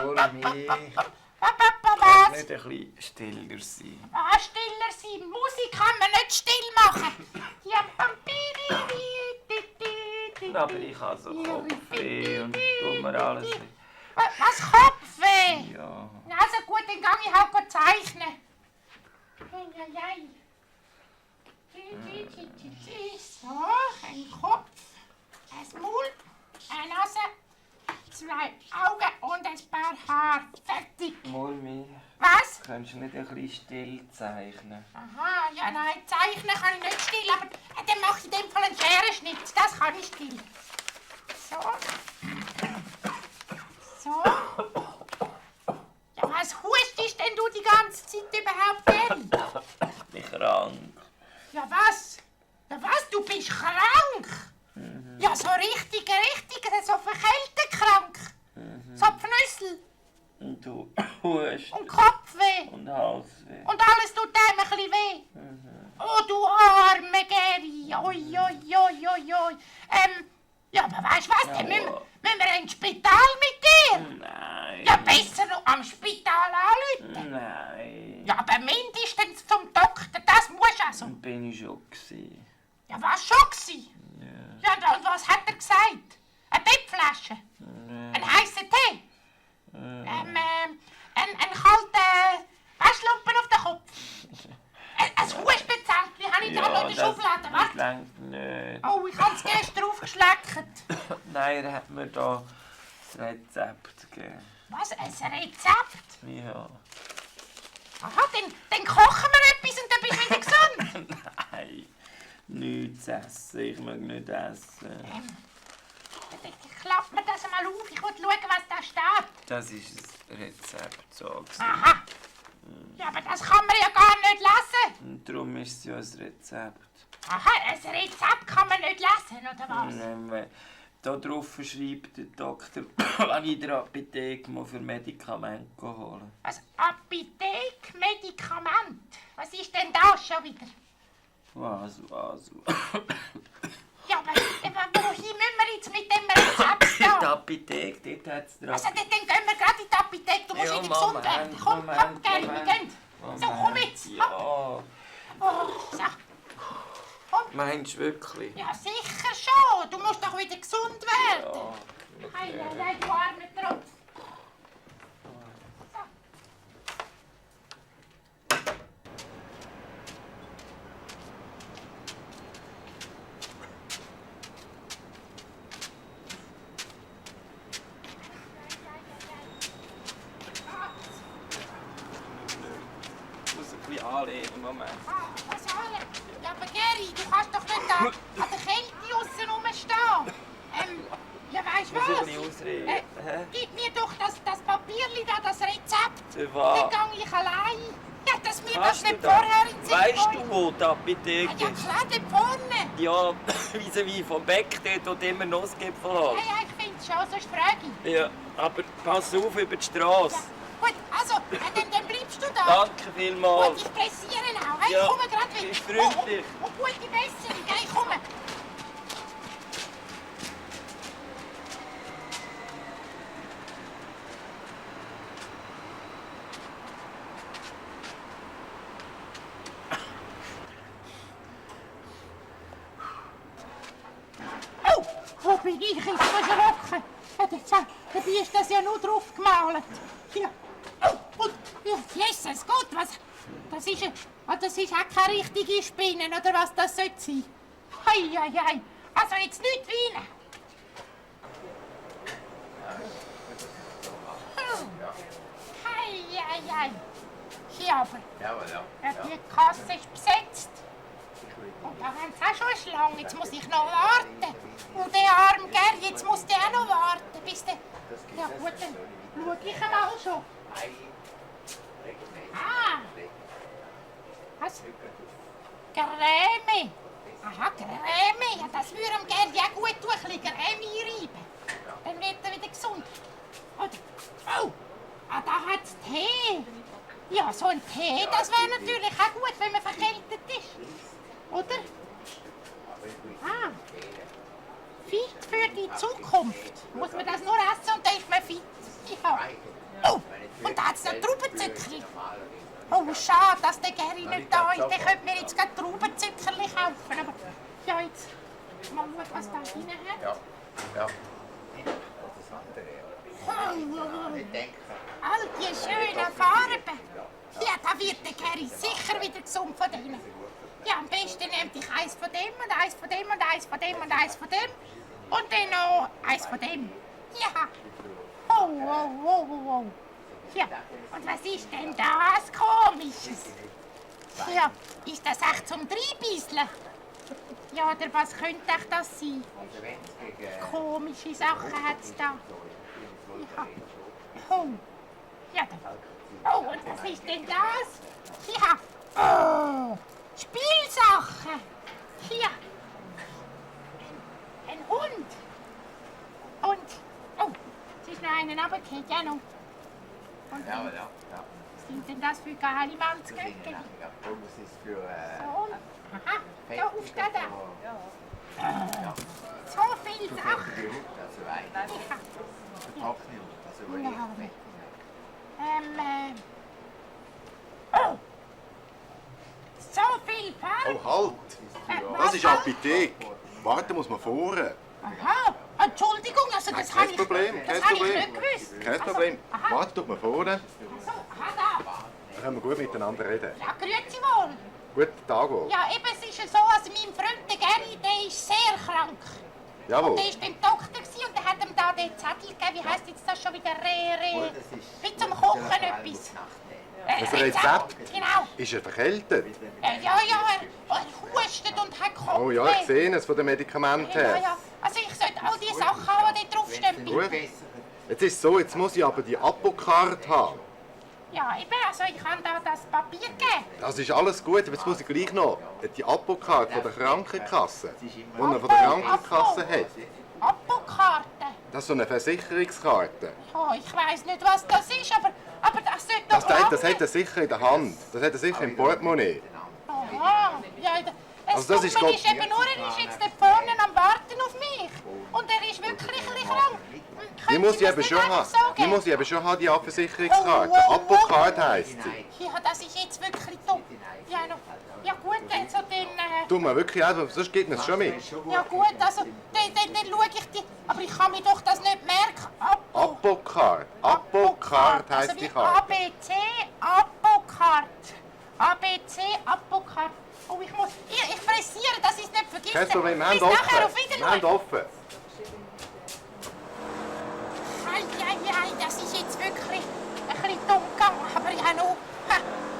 Murmi, Was? nicht ein bisschen stiller sein. Was stiller sein? Musik kann man nicht still machen. Ja, Aber ich habe so Kopfweh und tue mir alles weh. was Kopfweh? Ja. Also gut, dann gehe ich halt zeichnen. Eieiei. So, ein Kopf, ein Maul, eine Nase, 2 Augen und ein paar Haare. Fertig. Murmi, Was? kannst du nicht ein bisschen still zeichnen? Aha, ja nein, zeichnen kann ich nicht still, aber dann mache ich in dem Fall einen Scherenschnitt. Das kann ich still. So. So. Ja, was hustest denn du die ganze Zeit überhaupt denn? Ich bin krank. Ja, was? Ja, was? Du bist krank? Ja, so richtig, so verkältet krank. So Pfnüssel Und du hust und Kopfweh. und Halsweh. Und alles tut einem ein bisschen weh. Oh, du arme Geri. Oi, oi, oi, oi, oi. Ja, aber weißt du was? Dann müssen wir ins Spital mit dir. Nein. Ja, besser noch am Spital anrufen. Nein. Ja, aber mindestens zum Doktor, das musst du also. Bin ich schon gewesen. Ja, was schon gsi? Ja, und was hat er gesagt? Eine Bettflasche? Ein heißer Tee? Ein kalter Waschlumpen auf den Kopf? Ein Hustenzeltchen habe ich da noch in der Schublade. Das Warte. reicht nicht. Oh, ich habe es gestern aufgeschleckt. Nein, er hat mir da das Rezept gegeben. Was, ein Rezept? Ja. Aha, dann kochen wir etwas und dann bist du wieder gesund. Nein, nichts essen. Ich mag nicht essen. Ich klappe mir das mal auf, ich will schauen, was da steht. Das ist ein Rezept, so. Aha. Ja, aber das kann man ja gar nicht lesen. Und darum ist es ja ein Rezept. Aha, ein Rezept kann man nicht lesen, oder was? Nein, da drauf schreibt der Doktor, wenn ich in der Apotheke mal für Medikamente holen. Was? Apotheke, Medikament? Was ist denn das schon wieder? Was? Ja, aber wohin müssen wir jetzt mit dem Rezept In der gehen? Apotheke, dort hat es drauf. Also, dann gehen wir gerade in die Apotheke, du musst Ja, wieder gesund werden. Komm, gell, wir gehen. So, komm jetzt. Ja. Oh, so. Komm. Meinst du wirklich? Ja, sicher schon. Du musst doch wieder gesund werden. Ja. Hey, du armer Tropf. So. Ich muss ein bisschen anlegen, Moment. Was alle? Ja, aber Geri, du kannst doch nicht da an der Kälte aussen rumstehen. Ja, weißt du Ich muss ein was? bisschen ausreden. Gib mir doch das Papierli da, das Rezept. Für Dann was? gehe ich allein. Ja, dass mir das Hast du nicht das? vorher in den Sinn Weißt kommt. du, wo die Apotheke Ja, ist? klar, dort vorne. Ja, vis-à-vis vom Beck, dort, wo du immer Nussgipfel hast. Ja, ich finde es schon, sonst frage ich. Ja, aber pass auf über die Straße. Gut, also, dann bleibst du da. Danke vielmals. Gut, ich pressiere auch. Hey, Ja, ich komme gerade wieder. ist freundlich. Und gute Besserung, hey, ich komme. Oh, wo bin ich jetzt erschrocken? Dabei ist das ja nur drauf gemalt. Ja. Oh, und Jesus Gott, was? Das ist auch keine richtige Spinne, oder was das sollte sein? Hei, hei, hei. Also jetzt nicht weinen. Hei, hei, hei. Hier aber. Ja, die Kasse ist besetzt. Und da haben sie auch schon eine Schlange. Jetzt muss ich noch warten. Und der arme Geri, jetzt muss der auch noch warten, bis der... Ja gut, dann schau ich mal schon. Ah! Was? Creme? Aha, Creme. Ja, das würde dem Geri auch gut tun, ein bisschen Creme einreiben. Dann wird er wieder gesund. Oh! Da hat es Tee. Ja, so ein Tee, das wäre natürlich auch gut, wenn man verkältet ist. Oder? Ah. Fit für die Zukunft. Muss man das nur essen und dann da. Oh, und da hat es noch Traubenzückerli. Oh, schade, dass der Geri nicht da ist. Der könnte mir jetzt gerade Traubenzückerli kaufen. Aber ja, jetzt mal schauen, was da drin hat. Ja. All die schönen Farben. Ja, da wird der Geri sicher wieder gesund von denen. Ja, am besten nehmt ich eins von dem und eins von dem und eins von dem und eins von dem. Und dann noch eins von dem. Ja. Oh. Ja, und was ist denn das Komisches? Ja, ist das echt zum Dreibisseln? Ja, oder was könnte echt das sein? Komische Sachen hat es da. Ja. Oh. Ja, oh, und was ist denn das? Ja. Oh. Spielsachen. Hier. Ein Hund. Und, oh, es ist noch einen runtergefallen, ja noch. Und Ja. was sind denn das für geile Mannsgöttchen? Das ist für So, aha, da aufstehen da. So viele Sachen. also Wein. Ja. Also Oh, so viel Farbe. Oh, halt! Was Das ist Apotheke. Warten muss man vorne. Aha, Entschuldigung, also das habe Kein ich, Problem, das kein habe ich Problem. nicht gewusst. Kein Problem. Also, aha, Warten tut man vorne. so, aha, da. Dann können wir gut miteinander reden. Ja, grüezi wohl. Guten Tag wohl. Ja, eben, es ist ja so, also mein Freund, der Geri, der ist sehr krank. Jawohl. Der war beim Doktor und der hat ihm da den Zettel gegeben. Wie heisst jetzt das schon wieder? Wie zum Kochen etwas. Ein Rezept? Genau. Ist er verkältet? Ja, er hustet und hat Kopfweh. Oh ja, ich sehe es von den Medikamenten Ja, her. ja. Also ich sollte all die Sachen haben, die draufstehen. Gut. Jetzt ist es so, jetzt muss ich aber die Apokarte haben. Ja, eben, also ich kann da das Papier geben. Das ist alles gut, aber jetzt muss ich gleich noch die Apokarte von der Krankenkasse, die er von der Krankenkasse hat. Apokarte. Das ist so eine Versicherungskarte. Ja, ich weiss nicht, was das ist, aber das sollte doch Das hat er sicher in der Hand. Das hat er sicher im Portemonnaie. Aha, ja, Also das ist Dumme Gott- ist eben nur, er ist jetzt dort vorne am Warten auf mich. Und er ist wirklich ein bisschen krank. Die muss ich eben schon haben. Die muss ich eben schon haben, die Versicherungskarte. Apokarte heisst sie. Ja, das ist jetzt wirklich dumm. Ja gut, also dann... Tu mir wirklich auch, sonst gibt es schon mit. Ja gut, also dann schaue ich die... Aber ich kann mir doch das nicht merken. Apokarte. Apokarte heisst also die wie Karte. ABC, Apokarte. ABC, Apokarte. Oh, ich pressiere, dass ich es nicht vergesse. Kein Problem, wir Bis haben nachher, offen. auf Wiedersehen. Wir haben offen. Ei, das ist jetzt wirklich ein bisschen dumm gegangen. Aber ja noch,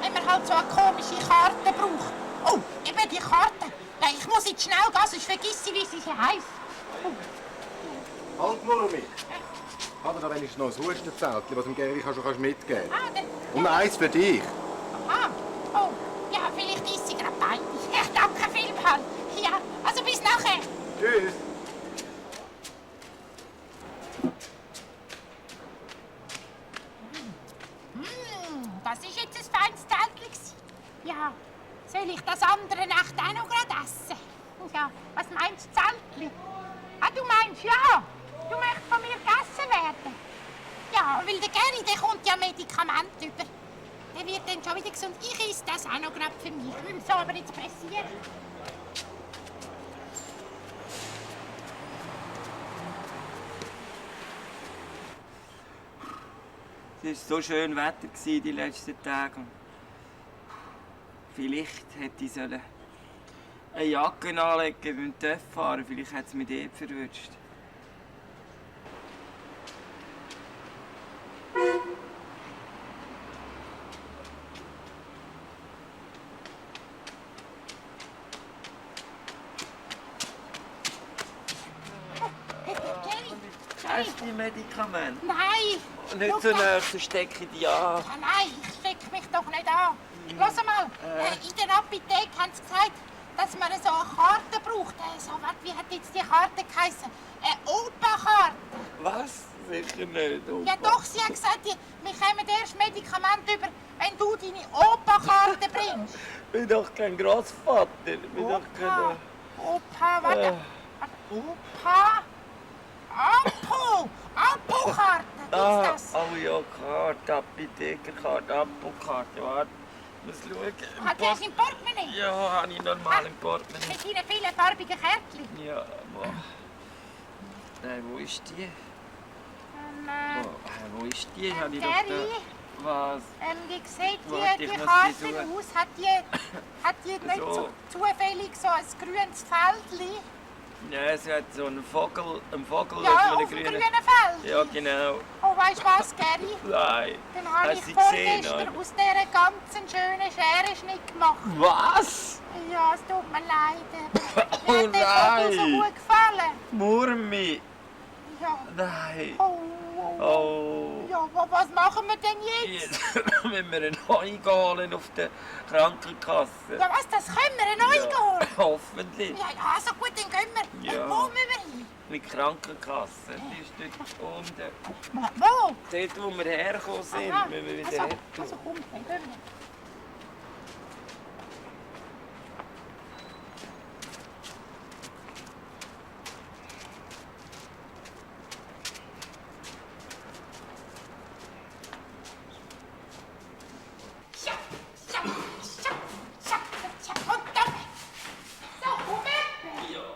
wenn man halt so eine komische Karte braucht. Oh, eben die Karte. Ja, ich muss jetzt schnell gehen, sonst vergesse ich, wie sie heisst. Halt nur mich. Hat er da wenigstens noch ein Hustenzettel, was dem Geri schon mitgeben Ah, kannst? Und eins für dich. aha. Oh, ja, vielleicht ist sie gerade peinlich. Ich danke vielmals. Ja, also bis nachher. Tschüss. Das ist jetzt ein feines Zettel. Ja, soll ich das andere Nacht auch noch gerade essen? Ja, was meinst du, Zettel? Ah, du meinst, ja, du möchtest von mir gegessen werden? Ja, weil der Geri, der kommt ja Medikamente über. Der wird dann schon wieder gesund. Ich esse das auch noch gerade für mich. So, aber jetzt pressieren. Es war so schön Wetter die letzten Tage. Vielleicht hätte ich eine Jacke anlegen beim TÜV-Fahren. Vielleicht hat es mich dort verwünscht. Geri, Hast du die Medikamente? nein. Nicht Schau so mal. nächsten stecke die an. Ja, nein, ich stecke mich doch nicht an. Lass mal, in der Apotheke haben sie gesagt, dass man so eine Karte braucht. So, warte, wie hat jetzt die Karte geheißen? Eine Opa-Karte. Was? Sicher nicht. Opa. Ja doch, sie hat gesagt, wir kommen erst Medikamente über, wenn du deine Opa-Karte bringst. Ich bin doch kein Großvater. Ich bin doch kein... Opa, warte. Opa. Apo-Karte. Da Ja, das? oh ja, Karte, Apothekerkarte, Apokarte, warte. Ich muss schauen. Hat er es im Portemonnaie? Ja, habe ich normal im Portemonnaie. Mit deinen vielen farbigen Kärtchen? Ja, boah. Nein, wo ist die? Wo ist die? Habe ich doch Gary, da... Was? wie sieht Warte, die ich muss die Karte suchen. aus? Hat die nicht So. zufällig so ein grünes Feldchen? Ja, es hat so einen Vogel Ja, auf auf einem dem grünen... grünen Feld. Ja, genau. Oh, weißt du was, Gary? Nein. Dann habe Hast ich du gesehen, vorgestern oder? aus dieser ganzen schönen Scherenschnitt gemacht. Was? Ja, es tut mir leid. Oh Mir hat der Vogel so nein. gut gefallen. Murmi. Ja. Nein. Oh. Oh. Ja, was machen wir denn jetzt? Jetzt müssen wir einen Heu holen auf der Krankenkasse. Ja, was, das können wir neu holen? Hoffentlich. Ja, also gut, dann gehen wir. Ja. Wo müssen wir hin? Die Krankenkasse. Die ist dort unten. Wo? Dort, wo wir hergekommen sind, Aha. müssen wir wieder Also, hin. also komm, dann gehen wir. Ja, ja, ja, ja, ja, und dann. So, komm her. Ja.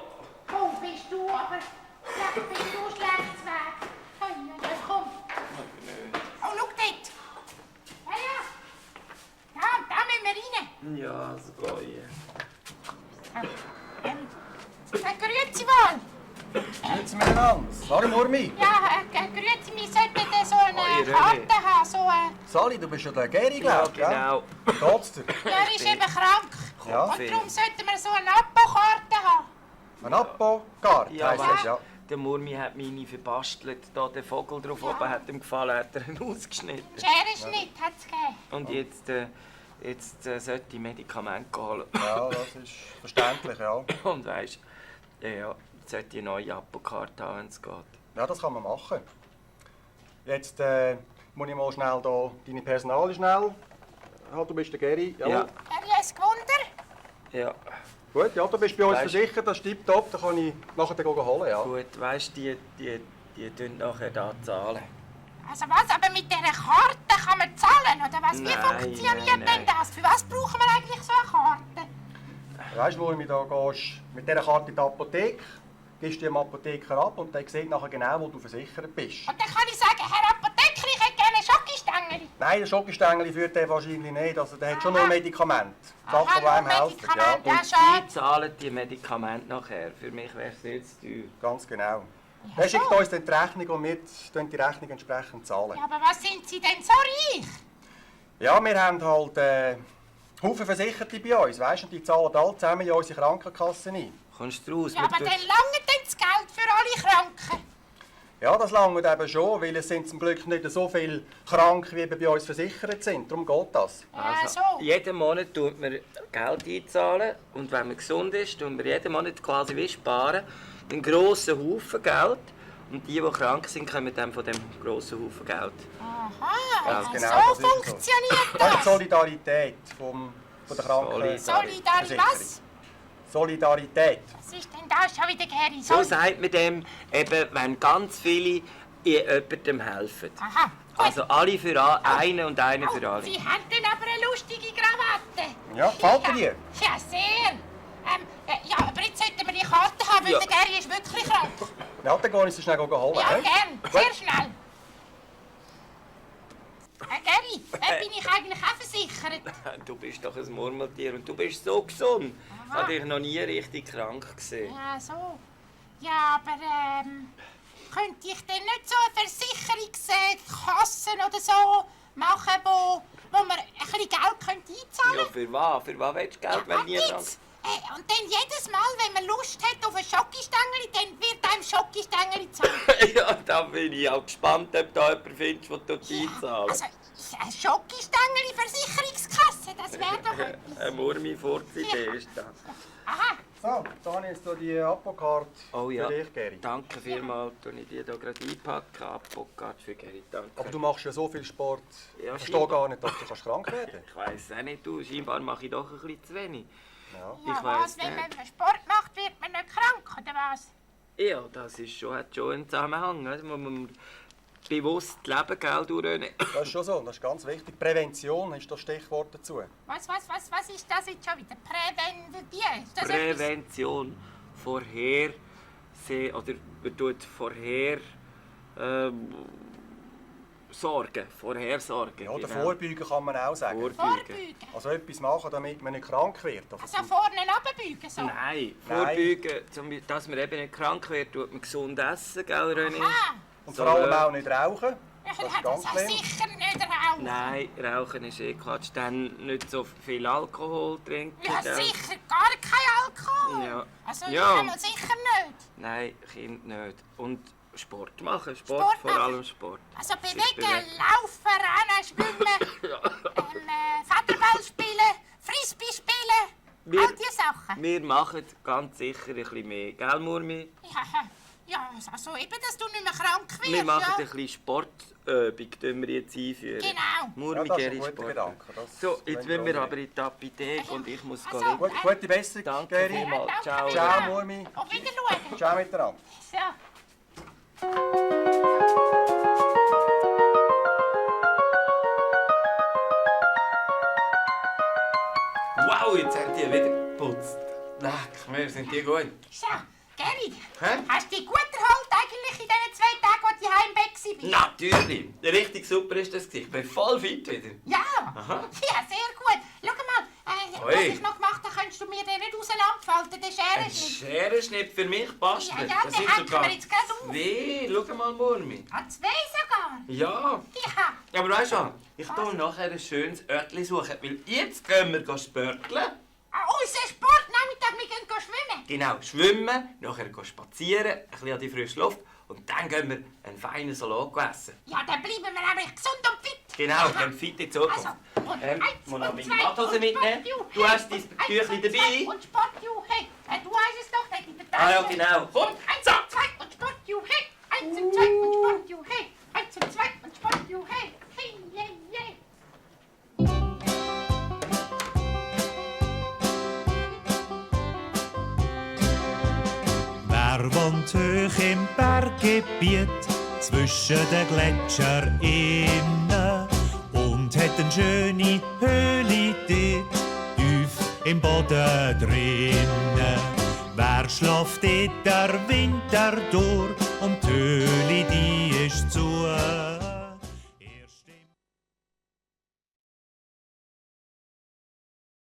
Oh, bist du aber... Ja, bist du schlecht weg. Hey, ja, komm. Oh, schau dort. Ja, ja. Ja, und da müssen wir rein. Ja, das gehe Grüezi wohl. Grüezi miteinander. Hallo Murmi. Ja, grüezi, wir sollten so eine Hoi, Karte René. haben, so eine... Sali, du bist ja der Geri, Ja, glaub ich, gell? genau. Wie geht's dir? Ja, er ist eben krank. Ja. Und darum sollten wir so eine Abbaukarte haben. Ein Abbau-Karte Ja, heisst aber das, ja. der Murmi hat meine verbastelt. Da der Vogel drauf oben hat ihm gefallen, hat er ihn ausgeschnitten. Scherenschnitt hat es gegeben. Und jetzt sollte ich Medikamente holen. Ja, das ist verständlich, ja. Und weisst, ja, jetzt sollte ich eine neue Apokarte haben, wenn es geht. Ja, das kann man machen. Jetzt muss ich mal schnell da deine Personalie schnell. Halt, du bist der Geri. Ja. Jawohl. Er ist ein Wunder. Ja, Gut, ja, du bist bei uns Weißt- versichert, das ist tipptopp, dann kann ich nachher den holen, ja. gut, weisst die tun nachher da zahlen. Also was, aber mit dieser Karte kann man zahlen, oder was? Wie Nein, funktioniert nein, denn das? Für was brauchen wir eigentlich so eine Karte? Weißt du, wo du da gehst, mit dieser Karte in die Apotheke, gibst du dem Apotheker ab und der sieht nachher genau, wo du versichert bist. Und dann kann ich sagen, Herr Apotheker, ich hätte gerne Schokistängeli. Nein, der Schokostängel führt der wahrscheinlich nicht, also der hat schon Aha. nur Medikamente. Aha, Sachen, die nur einem helfen. Medikamente. Ja, Ja, Die schade. zahlen die Medikamente nachher. Für mich wäre es jetzt teuer. ganz genau. Der schickt uns dann die Rechnung und wir tun die Rechnung entsprechend zahlen. Ja, aber was sind Sie denn so reich? Ja, wir haben halt Haufen Versicherte bei uns, weißt du, und die zahlen alle zusammen in unsere Krankenkasse ein. Kommst du raus? Ja, Wir aber tun- dann lange denn das Geld für alle Kranken. Ja, das langt eben schon, weil es sind zum Glück nicht so viele Kranke, wie bei uns versichert sind. Darum geht das. Ja, so. Jeden Monat tut man Geld einzahlen und wenn man gesund ist, tun wir jeden Monat quasi wie sparen. Einen grossen Haufen Geld. Und die krank sind, kommen dann von dem grossen Haufen Geld. Aha, Ganz so genau, das ist so. funktioniert Das ist die das. Solidarität von der Kranken. Solidarität, was? Solidarität. Was ist denn das schon wieder, Geri? So sagt man dem, eben, wenn ganz viele jemandem helfen. Aha, gut. Also alle für einen und einer für alle. Sie haben dann aber eine lustige Krawatte. Ja, gefällt dir die? Ja, sehr. Ja, aber jetzt sollten wir die Karte haben, weil Ja. der Geri ist wirklich krank. Ja, dann gehe ich sie schnell holen. Ja, hä? gern. Sehr schnell. Geri, bin ich eigentlich auch versichert? Du bist doch ein Murmeltier und du bist so gesund. Ich Aha. habe dich noch nie richtig krank gesehen. Ja, so. Ja, aber könnte ich denn nicht so eine Versicherungskasse oder so machen, wo man ein bisschen Geld könnte einzahlen Ja, könnte? für was? Für was willst du Geld, wenn nie krank jetzt. Und dann jedes Mal, wenn man Lust hat auf ein Schokistängeli, dann wird einem Schokistängeli gezahlt. Ja, da bin ich auch gespannt, ob du jemanden findest, der dort einzahlt. Also, eine Schokistängeli-Versicherungskasse, das wäre doch etwas. Eine Murmi-Furz-Idee ist das. Aha, So, da habe ich jetzt hier die Apokarte Oh ja, für dich, Geri. danke vielmals. Tue ich die hier gerade einpacken. Apokarte für Geri, danke. Aber du machst ja so viel Sport. Ja, Ich verstehe gar nicht, dass du krank werden kannst. Ich weiss auch nicht, du. Scheinbar mache ich doch ein bisschen zu wenig. Ja. Ich ja, weiss was, wenn nicht. man Sport macht, wird man nicht krank, oder was? Ja, das ist schon, hat schon einen Zusammenhang. Also man bewusst leben, gell, du René? Das ist schon so, das ist ganz wichtig. Prävention ist das Stichwort dazu. Was ist das jetzt schon wieder? Ist das Prävention. Vorhersehen, oder man tut Vorhersorgen. Ja, oder genau. vorbeugen kann man auch sagen. Vorbeugen? Also etwas machen, damit man nicht krank wird. Also vorne runterbeugen so? Nein, vorbeugen, dass man eben nicht krank wird, tut man gesund essen, gell, René? Ah, Und vor allem auch nicht rauchen. das ist ganz ist schlimm. sicher nicht rauchen. Nein, Rauchen ist Quatsch. Dann nicht so viel Alkohol trinken. Ja, gell? sicher gar kein Alkohol. Ja. Also Ja. ich einmal sicher nicht. Nein, Kind nicht. Und Sport machen. Sport, Sport vor machen. allem Sport. Also Sich bewegen, laufen, rennen, schwimmen, Federball spielen, Frisbee spielen, Wir- all diese Sachen. Wir machen ganz sicher ein bisschen mehr. Gell, Murmi? Ja, also eben, dass du nicht mehr krank wirst. Wir machen ja. ein bisschen Sportübung, die wir jetzt einführen. Genau. Murmi, Ja, das ist ein gerne guter Sport. Gedanke. Das So, jetzt wollen müssen wir auch aber in die Apotheke und ich muss Also, gehen. Gute Besserung, Danke Geri. vielmals. Ciao. Ciao, Murmi. Auf Wiedersehen. Ciao miteinander. So. Wow, jetzt haben die wieder geputzt. Leck, mir sind die gut. So, Geri, Hä? hast du dich gut erholt eigentlich in diesen 2 Tagen, wo du heim weg warst? Natürlich. Richtig super ist das. Ich bin voll fit wieder. Ja, Aha. ja, sehr gut. Schau mal, was Ui. ich noch gemacht habe, könntest du mir den nicht auseinanderfalten, den Ein Scherenschnitt? Scherenschnitt für mich passt Ja, nicht. ja, Das den sind hängen sogar wir jetzt gerade auf. 2. Schau mal, Murmi. Ah, 2 sogar? Ja. Ja. Aber weißt du, ich tue nachher ein schönes Örtchen suchen, weil jetzt gehen wir spörteln. Unser Sportnachmittag, wir gehen schwimmen. Genau, schwimmen, nachher gehen spazieren, ein bisschen an die frische Luft und dann gehen wir einen feinen Salat essen. Ja, dann bleiben wir nämlich gesund und fit. Genau, dann fit in Zukunft. Also, und eins muss noch und meine zwei Mathose und mitnehmen? Sportju, Du hey. hast dein Eins Büchlein und dabei? zwei Und Sportju, hey. Du hast es doch nicht in der Tasche. Ah ja, genau. Komm, Und eins zack. und zwei und Sportju, hey. Eins und zwei und Sportju, hey. Eins und zwei und Sportju, hey. Hey, hey, hey. Wer wohnt hoch im Berggebiet zwischen den Gletschern innen und hat eine schöne Höhle dort tief im Boden drinnen? Wer schläft dort der Winter durch und die Höhle die ist zu?